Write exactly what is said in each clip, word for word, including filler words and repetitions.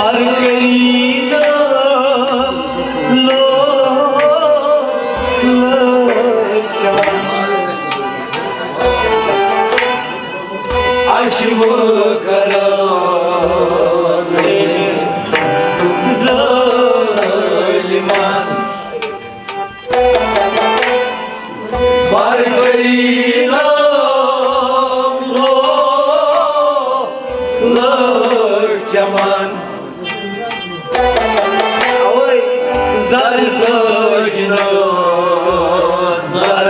ہر کٔرِنَم لولہٕ چمن۔ اشوٕ کران ظٲلمن۔ بر کٔرِنَم لولہٕ چمن۔ اوے زر زٲج نہٕ زر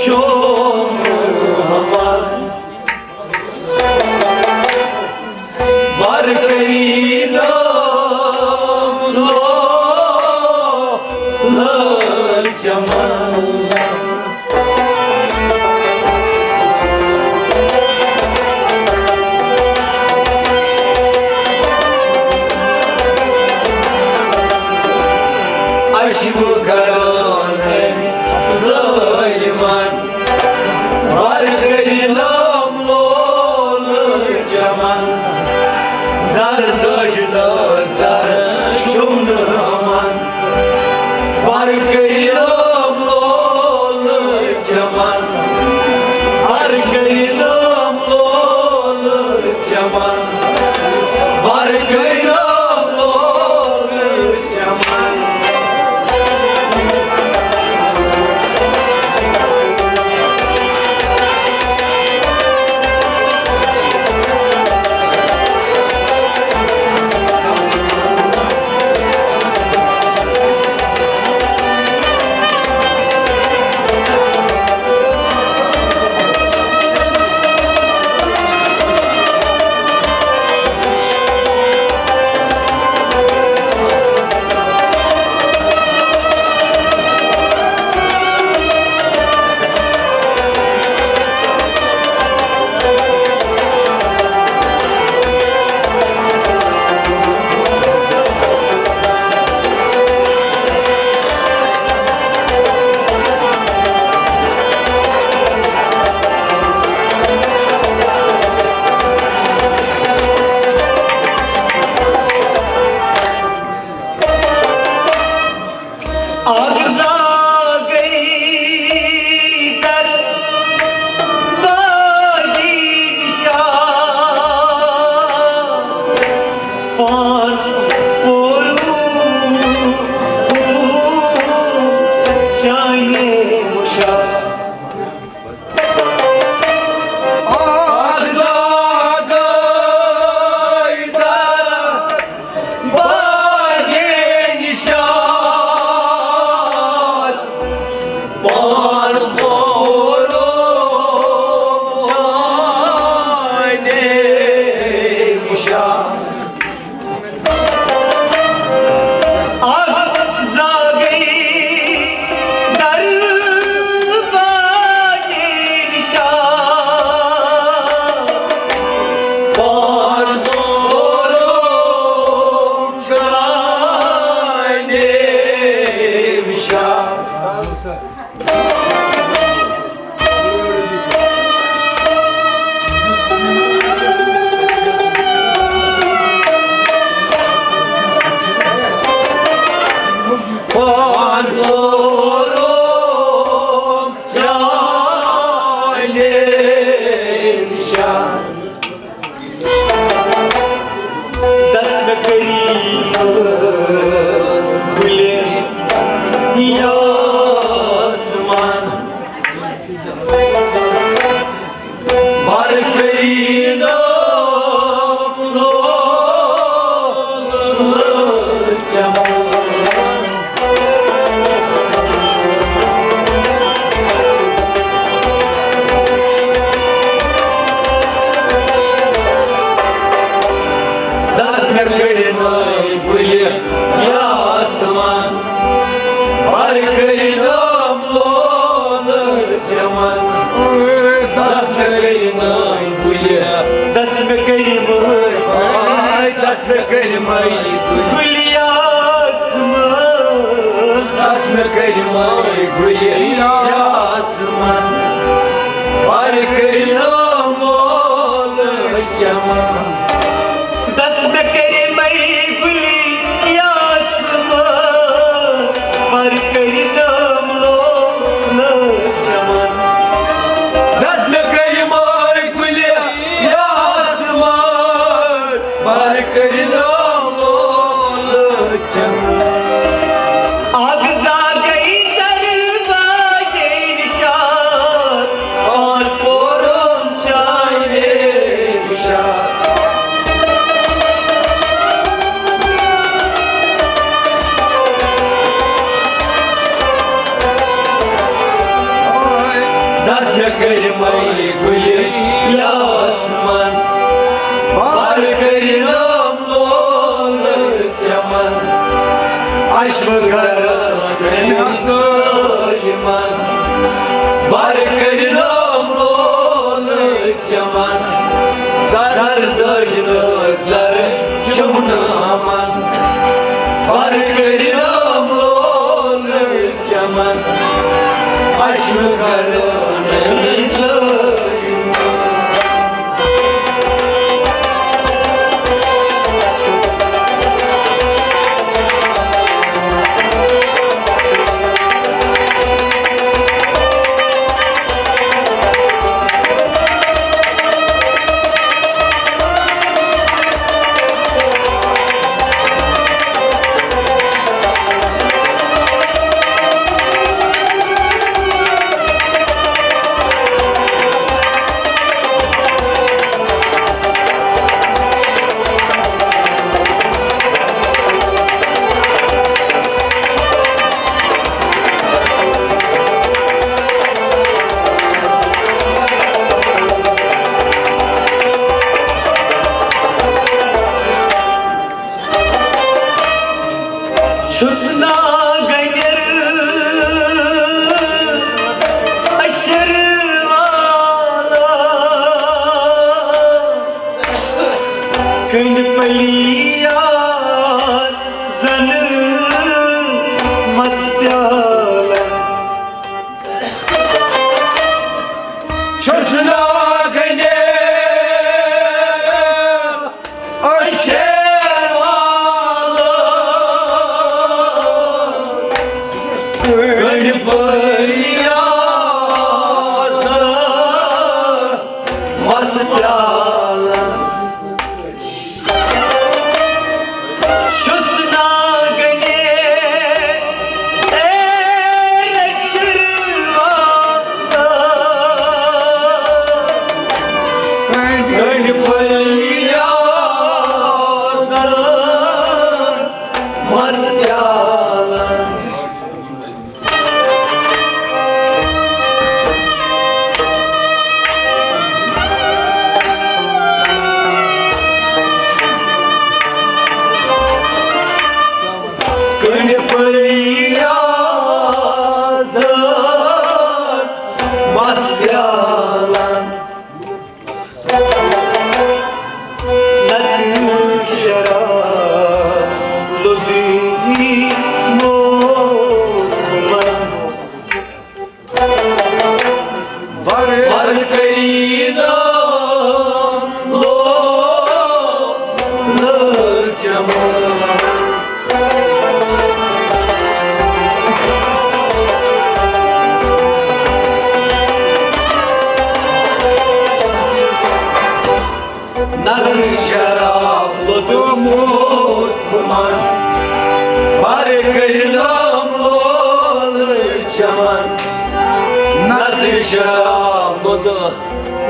چوم ہمن۔ بر کٔرِنَم لولہٕ چمن۔ اشوٕ کران ظٲلمن۔ بر کٔرِنَم لولہٕ چمن۔ زر زٲج نہٕ زر چوم ہمن۔ بر کٔرِنَم لولہٕ چمن۔ بر کٔرِنَم لولہٕ چمن۔ بر کٔرِنَم لولہٕ چمن۔ اکھ زاگے در باگی نشا، پان پورو چاہے مشا۔ اکھ زاگے در باگے نشا، پان پورو چاہے مشا۔ اکھ زاگے در باگے نشا، پان پورو چاہے مشا۔ پان پورو چاہے مشا۔ دس مےٚ کٔرۍ مٲلۍ کُلہِ یاسمان۔ بر کٔرۍ نہٕ لولہٕ چمن۔ دس مےٚ کٔرۍ مٲلۍ کُلہِ یاسمان، بر کٔرۍ نہٕ لولہٕ چمن۔ دس مےٚ کٔرۍ مٲلۍ کُلہِ، دس مےٚ کٔرۍ مٲلۍ، آے دس مےٚ کٔرۍ مٲلۍ کُلہِ۔ کُلہِ آسمان۔ دس مےٚ کٔرۍ مٲلۍ کُلہِ آسمان، بر کٔرۍ نہٕ لولہٕ چمن۔ دس مےٚ کٔرۍ کٔرِنو مولہٕ چمن۔ اکھ زاگے درباگے نشاد، اور پورم چانے نشاد۔ دس مےٚ کٔرۍ مَے گُلہِ یاسمن، بار کٔرِنم لولہٕ چمن۔ اشوٕ گرن ظٲلمن، بار کٔرِنم لولہٕ چمن۔ زر زٲج نہٕ زر شوٗنہٕ ہمن، بار کٔرِنم لولہٕ چمن، اشوٕ گرن ظٲلمن۔ چھُس نا گنِر اشر والا، کنڈ پلی یار زن مس پیالہ۔ چھُس نا گنِر اشر والا، کنڈ پلی یار زن مس پیالہ۔ چھُس نا گنِر اشر والا، کنڈ پلی یار زن مس پیالہ۔ کنڈ پلی یار زن مس پیالہ۔ نتہٕ شراب لوٚدُے موت کُمن۔ بر بر کٔری نہٕ لولہٕ چمن۔ نتہٕ شراب لوٚدمُت کُمن، بر کٔرۍ نہٕ لولہٕ چمن۔ نتہٕ شراب لوٚد،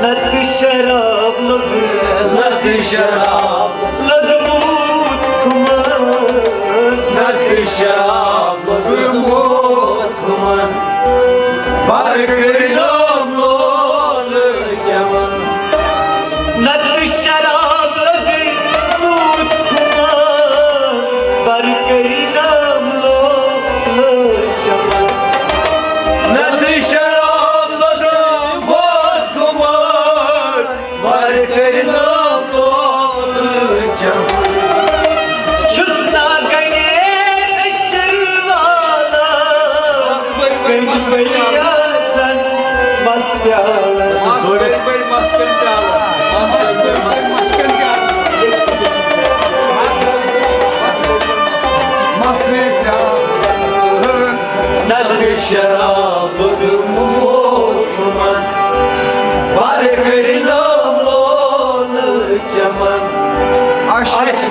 نتہٕ شراب لوٚد، نتہٕ شراب لوٚدمُت کُمن، نتہٕ شراب لوٚدمُت کُمن۔ بر کٔرۍ نہٕ لولہٕ چمن۔ نتہٕ شراب لوٚدمُت کُمن، بر کٔرۍ نہٕ لولہٕ چمن۔ نتہٕ شراب لوٚدمُت کُمن، بر کٔرۍ نہٕ لولہٕ چمن۔ چھُس نا گنڈٕ اشر والا، کٔمِس بٔلۍ یژھان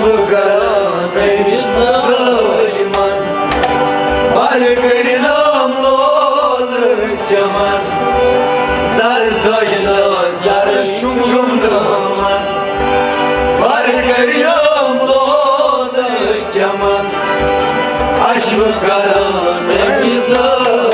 کران أمِس ظٲلمن۔ بر کٔرِنم لولہٕ چمن، زر زٲجنس زر چھُم چھُم نہٕ ہمن۔ بر کٔرِنم لولہٕ چمن، اشوٕ کران أمِس ظٲلمن۔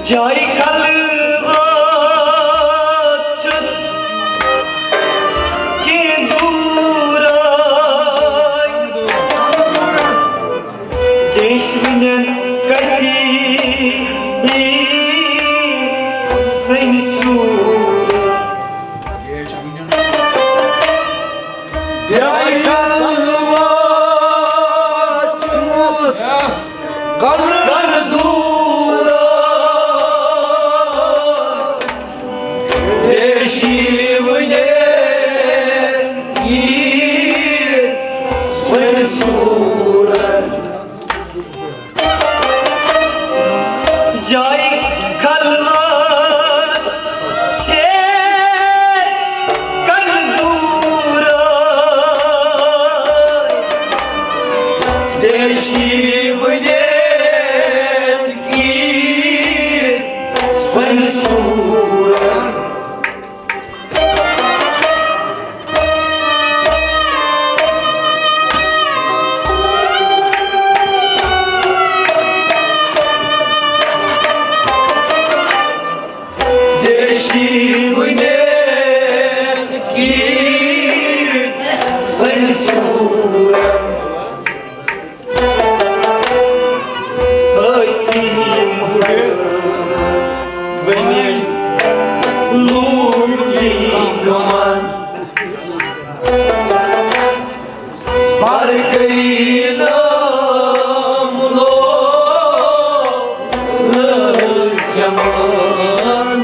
جایہِ خلوت چھُس کینٛہہ دوٗرے، دیشوٕنٮ۪ن کتہِ سٔنۍ ژوٗر۔ جایہِ خلوت چھُس کمرن دوٗر، دیشوٕنٮ۪ن ییٖتۍ سٔنۍ ژوٗر۔ جایہِ خلوت چھس کن دوٗر، دیشوٕنٮ۪ن ییٖتۍ سٔنۍ ژوٗر۔ دیشوٕنٮ۪ن ییٖتۍ سٔنۍ ژوٗر۔ ٲسۍ یِم ہُرۍ وۄنۍ لوٗٹی کمان۔ بر کٔرِنم لولہٕ چمن۔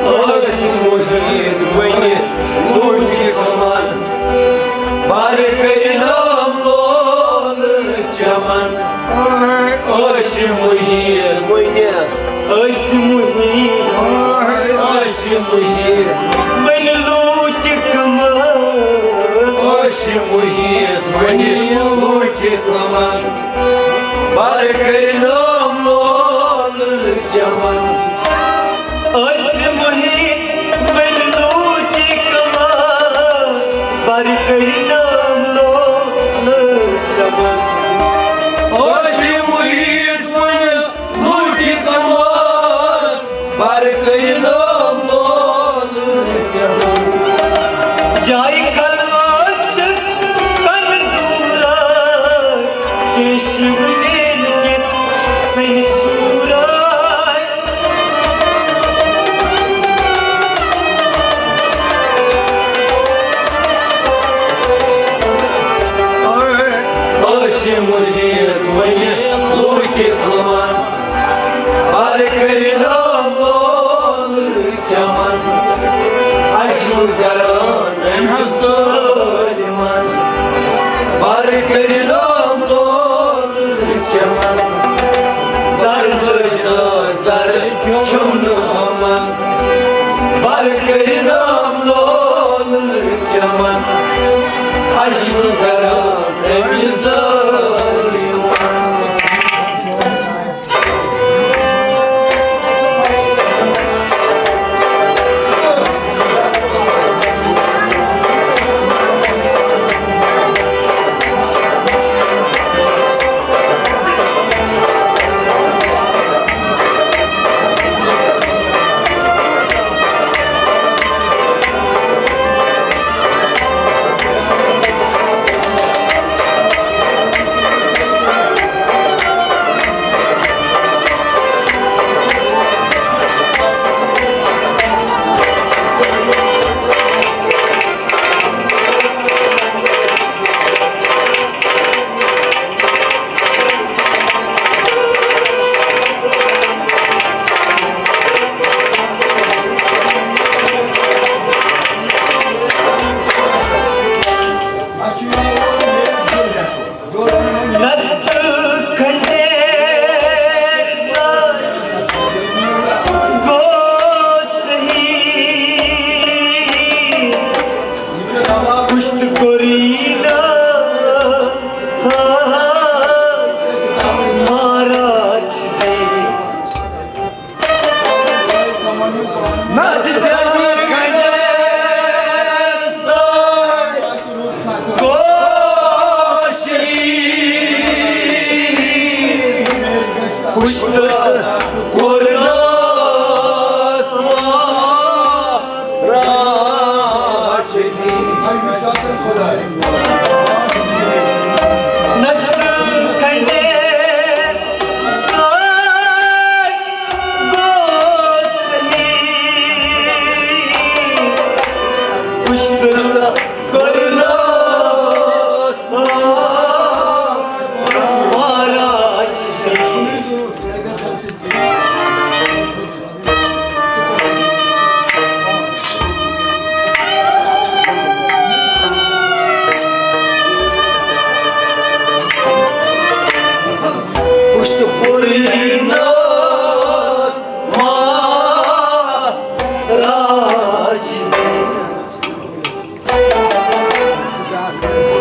ٲسۍ محیط وۄنۍ لوٗٹہِ کمان، بر کٔرِنم لولہٕ چمن۔ ٲسۍ محیط وۄنۍ، ٲسۍ محیط، ٲسۍ محیط وۄنۍ لوٗٹہِ کمان۔ ٲسۍ محیط وۄنۍ لوٗٹہِ کمان، بر کٔرِنم لولہٕ چمن۔ ٲسۍ محیط وۄنۍ لوٗٹہِ کمان، بر کٔرِنم لولہٕ چمن۔ ٲسۍ محیط وۄنۍ لوٗٹہِ کمان، بر کٔرِنم لولہٕ چمن۔ جایہِ خلوت چھس کن دوٗرے، دیشوٕنٮ۪ن ییٖتۍ سٔنۍ ژوٗرے۔ ٲسۍ محیط وۄنۍ لوٗٹہِ کمان، بر کٔرِنم لولہٕ چمن۔ اشوٕ کران أمۍ حظ ظٲلمن، بر کٔرِنم لولہٕ چمن۔ زر زٲج نہٕ زر چھُم نہٕ ہمن، بر کٔرِنم لولہٕ چمن۔ اشوٕ کران أمۍ ظٲلمن۔ نستہٕ کھنجہِ سۭتۍ گوٚو شہید۔ کُشتہٕ کوٚرنس مہراج شہید۔ پُشت کوٚرنس مہراج شہید۔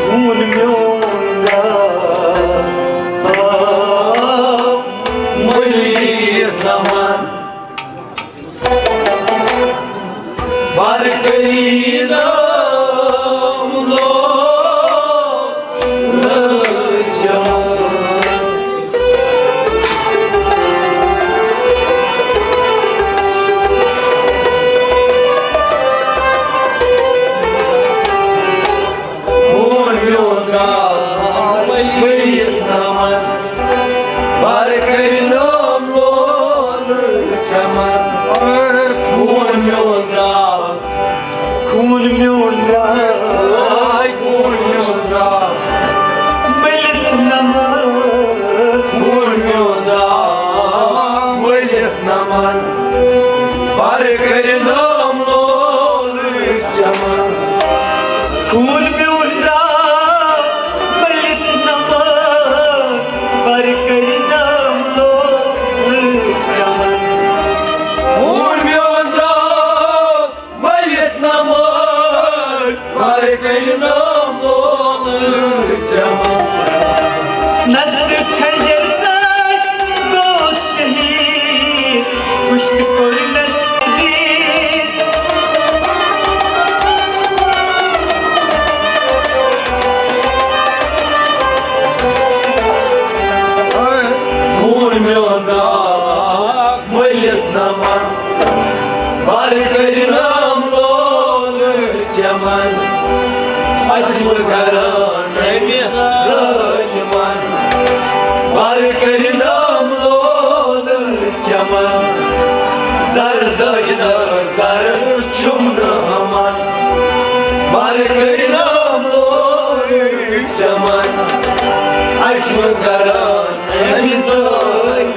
خوٗن میون درٛاو مٔلِتھ نمن۔ بر کٔرِنم لولہٕ چمن۔ خوٗن میون درٛاو مٔلِتھ نمن۔ بر کٔرِنم لولہٕ چمن۔ خوٗن میون درٛاو، خوٗن میون درٛاو، خوٗن میون درٛاو مٔلِتھ نمن۔ خوٗن میون درٛاو مٔلِتھ نمن۔ بر کٔرِنم لولہٕ چمن۔ خوٗن میون درٛاو مٔلِتھ نمن۔ بر کٔرِنم لولہٕ چمن۔ خوٗن میون درٛاو مٔلِتھ نمن۔ بر کٔرِنم لولہٕ چمن۔ نستہٕ کھنجر سۭتۍ گوٚو شہید، کُشتہٕ کوٚرنس دید۔ خوٗن میون درٛاو مٔلِتھ نمن۔ بر کٔرِنم لولہٕ چمن۔ اَسہِ وۄنۍ کران أمۍ ظٲلمن۔ بر کٔرِنم لولہٕ چمن۔ زر زٲج نہٕ زر چھُم نہٕ ہمن۔ بر کٔرِنم لولہٕ چمن۔ اَسہِ وۄنۍ کران أمۍ ظٲلمن۔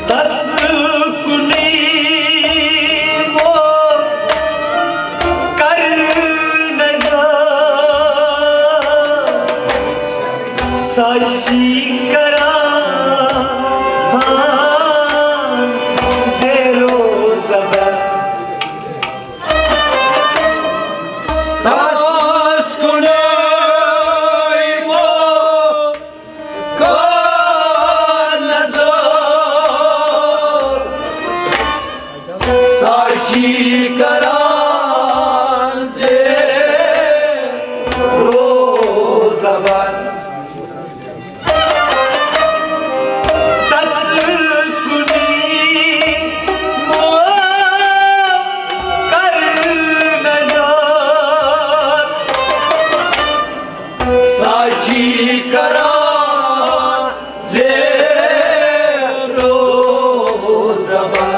تس کُنُے وو کر نظر، سچی کران زیر و زبر۔ تس کُنُے وو کر نظر، سچی کران زیر و زبر۔ تس کُنُے وو کر نظر، سچی کران زیر و زبر۔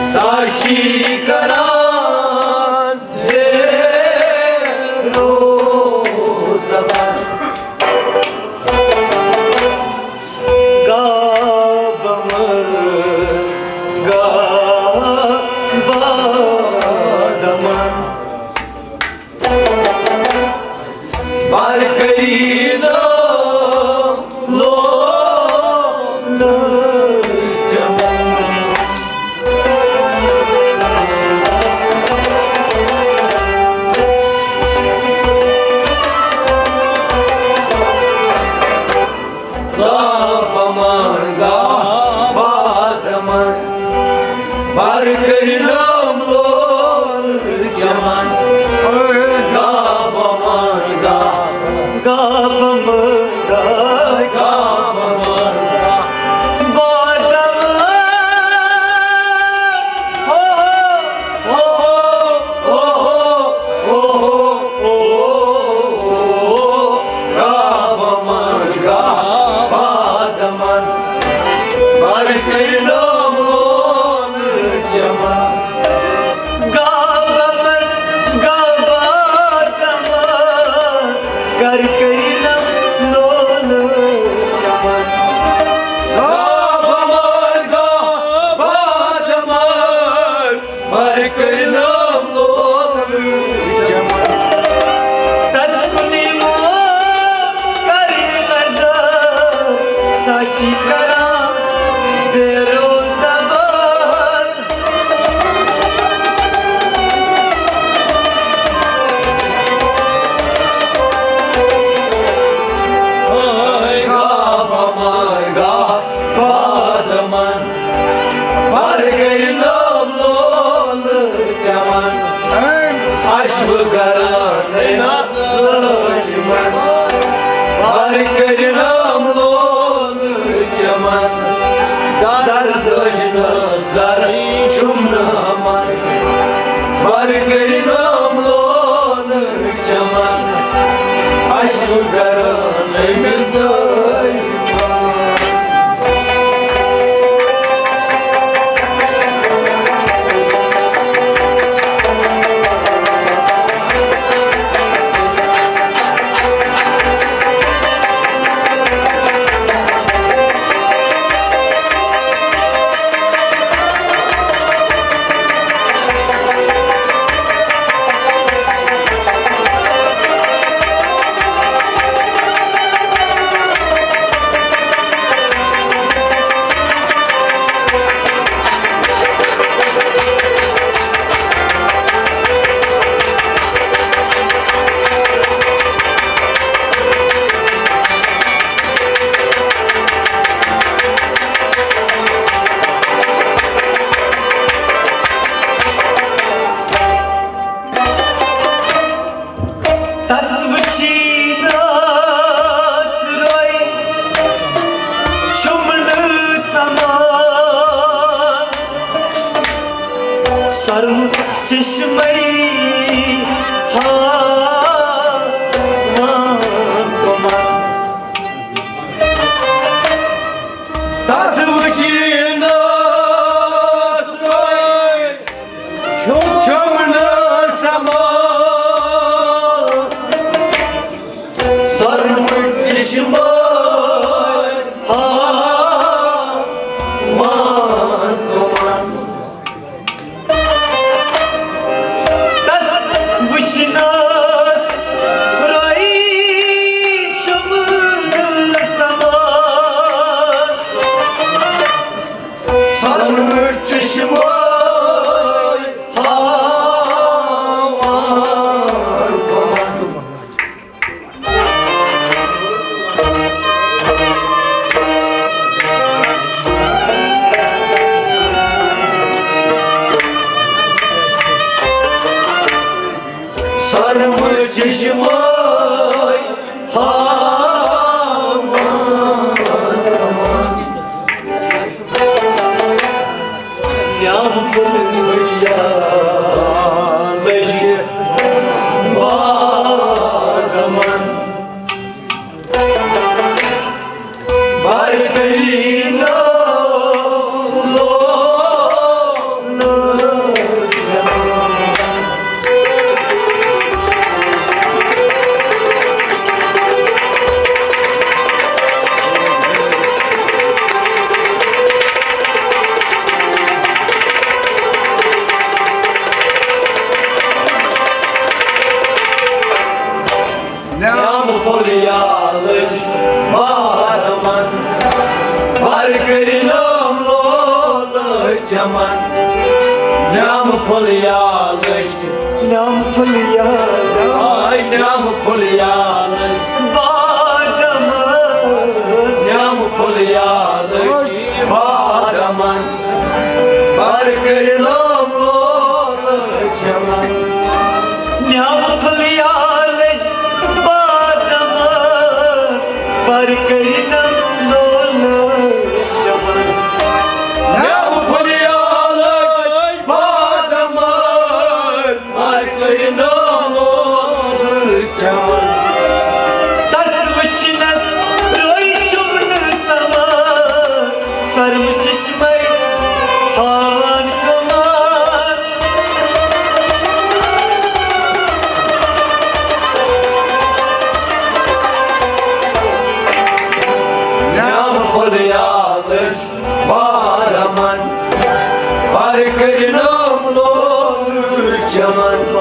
سچی کران بر کٔرِنم لول چمن۔ گابہٕ من گابہٕ، گابہٕ من گابہٕ، گابہٕ من گابہٕ۔ بادم، ہو، ہو، ہو، ہو، ہو، ہو، ہو، گابہٕ من گابہٕ، بادم۔ بر کٔرِنم لول چمن۔ گابہٕ من گابہٕ، بادم۔ بر کٔرِنم لول چمن۔ گابہٕ من گابہٕ، بادم۔ بر کٔرِنم لول چمن۔ تس کُنی مو کر نظر، سۄ چھِ کران زیر و زبر۔ گابہٕ من گابہٕ، بادم۔ بر کٔرِنم لول چمن۔ اشوٕ گران ظٲلمن۔ بر کٔرِنم لول چمن۔ زر زٲج نہٕ زر چھُم نہٕ من۔ بر کٔرِنم لول چمن۔ اشوٕ گران أمِس ظٲلمن۔ تس وٕچھِنس روے چھُم نہٕ سمان۔ سۄرمہٕ چشمے ہاوان تِمن۔ تس وٕچھِنس روے چھُم نہٕ سمان۔ سۄرمہٕ چشمے ہاوان تِمن۔ تس وٕچھنس روے چھُم نہٕ سمان۔ سۄرمہٕ چشمے ہاوان تِمن۔ سۄرمہٕ چشمے ہاوان۔ نیام پھُل بھیا لٔج بادمن۔ بر کٔرِنم لول چمن۔ نیام پھُل یا لٔج بادمن، بر کٔرِنم لول چمن۔ نیام پھُل یا لٔج، نیام پھُل یا لٔج، آے نیام پھُل یا لٔج بادمن۔ نیام پھُل یا لٔج بادمن، بر کٔرِنم لولہٕ چمن۔ نعم پھلیالٕچ بادمن، پر کٔرِنم لولہٕ چمن۔ نعم پھلیالٕچ بادمن، پر کٔرِنم لولہٕ چمن۔ تس وٕچھنس روے چھُم نہٕ سمان، سرمہٕ چشمے ہاوان کمان۔ نعم پھلیالٕچ بادمن، پر کٔرِنم لولہٕ چمن۔